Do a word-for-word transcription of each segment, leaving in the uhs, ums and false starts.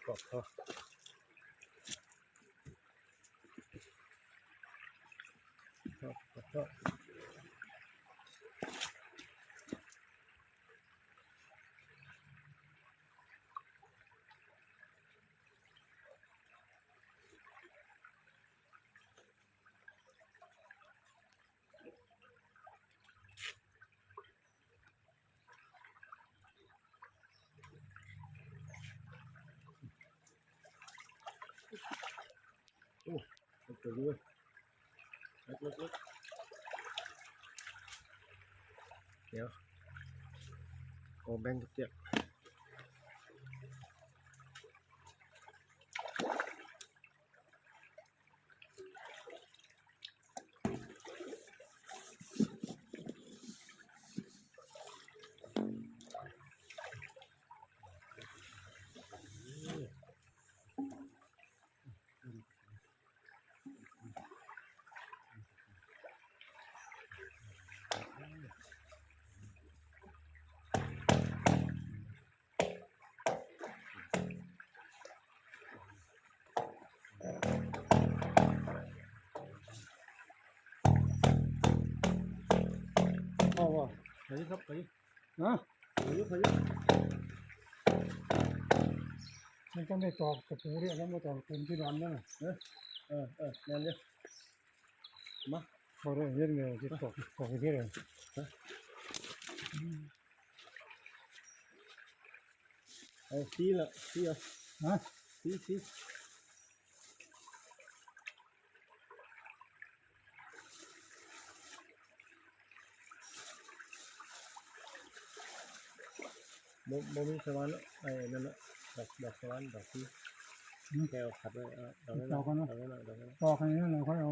กรอบพอ ครับ ครับ โอ้ เจ๋งเว้ย เล็กๆๆ เดี๋ยว ขอแบ่งจักเทื่อ เอาว่ะ ไปครับ ไป ฮะ ไป ไป มันต้องได้ตอกตะปูด้วย แล้วมาตอกตะปูที่ร้อนนั่นน่ะ เออ เออ เออ แม่นอยู่ มา เขาได้เฮ็ดไงที่ตอก ตอกเฮ็ดเลย ฮะ เอาสีละ สีเอา ฮะ สี สี บ่ บ่มีสวรรค์เนาะ ไอ้นั่นเนาะ ดอก ดอกสวรรค์ ดอกสี อืม แกเอาขัดไว้ เอา ดอกนั้น ตอกก่อนเนาะ ดอกนั้น ดอกนั้น ตอกอันนี้แล้วค่อยเอา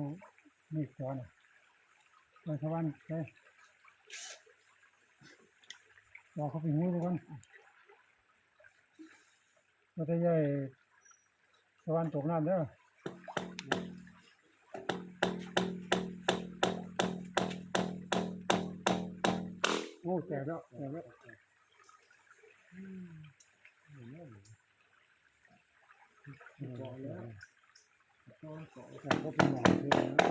มีดจ่อน่ะ ไปสวรรค์ไป จ่อเข้าไปหูดูก่อน บ่ได้ใหญ่ ตะวันตกน้ำเด้อ โอ้ แตกแล้ว แตกแล้ว อืม เกาะแล้ว เกาะ เกาะ เกาะ ก็เป็นหมอกเลยนะ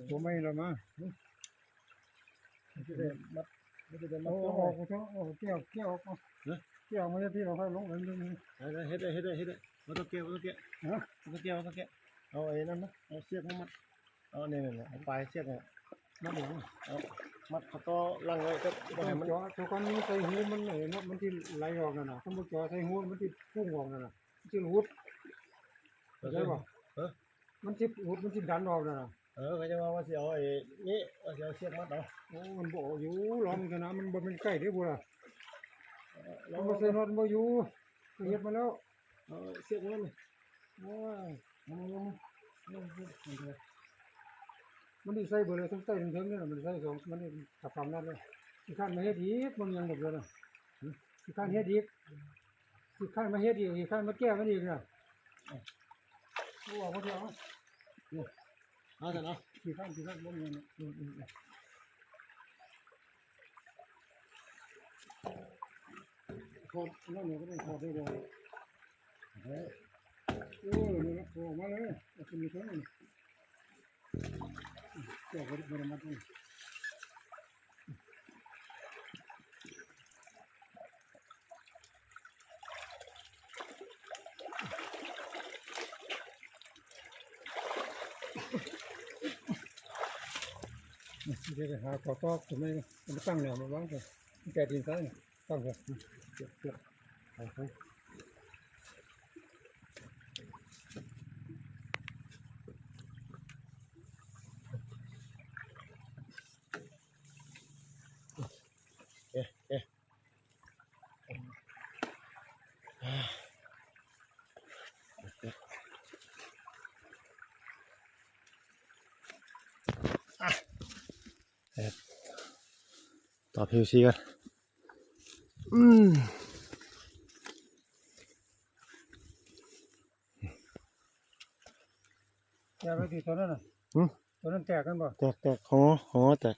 ตัวไม่ละมา มันจะได้มัด มันจะได้มัด เอา ตัว ออก เอา เอา แก้ว แก้วออก เอา ฮะ แก้วออกมาจากที่เราค่อยลงไปนิดนึง ได้ ได้ เฮ็ดได้ เฮ็ดได้ เฮ็ดได้ บ่ต้องแก้ว บ่ต้องแก้ว ฮะ บ่ต้องแก้ว บ่ต้องแก้ว เอาไอ้นั่นนะ เอาเชือกมามัด เอาเนี่ย เนี่ย เนี่ย เอาปลายเชือกเนี่ย มัดหยัง เอา มัดเขาต่อรังไว้ ก็บ่ให้มัน จ่อ จ่อก่อนมันใส่หูมัน เออ เนาะ มันสิไหลออกนั่นน่ะ คันบ่จ่อใส่หูมันสิพุ่งออกนั่นน่ะ มันสิหลุด เข้าใจบ่ เออ มันสิอุด มันสิดันออกนั่นน่ะ เออ เขาจะว่า ว่าสิเอาไอ้นี่ ว่าสิเอาเชือกมัดเอา โอ้ มันบ่อยู่ ลองเถอะนะ มันบ่เป็นไก่เด้อบุล่ะ เออ ลอง มันบ่ใส่น็อต มันบ่อยู่ เฮ็ดมาแล้ว เอาเชือกมัดนี่ โอ้ย เอามา เอามา เอามา มันสิใส่เบิดเลย ทั้งใต้ทั้งเทิงนี่น่ะ มันใส่สอง มันนี่กระป๋องนั่นเลย ขี้คร้านมาเฮ็ดอีก มันยังหมดเลยน่ะ ขี้คร้านเฮ็ดอีก ขี้คร้านมาเฮ็ดอีก ขี้คร้านมาแก้มันอีกน่ะ เอาออกมาเถอะ เอา เอาเถอะเนาะ ขี้คร้าน ขี้คร้านบ่มีเนาะ อืม อืม อืม ถอดนั่นเลยก็ได้ ถอดได้เลย เออ เออ นี่นะ ถอดออกมาเลย เอาขึ้นมาเถอะ เจ้าก็ได้มาทำไม เดี๋ยวไปหาขอตอกตัวนี้มาตั้งแนวมาวางก่อน แกะดินซะ ตั้งก่อน เก็บ เก็บ เอาไป เอ๊ะ เอ๊ะ อ่ะ เอ๊ะ ต่อพีวีซีกัน อืม แตกไปที่ตัวนั้นน่ะ หืม ตัวนั้นแตกกันบ่ แตก แตก หอ หอแตก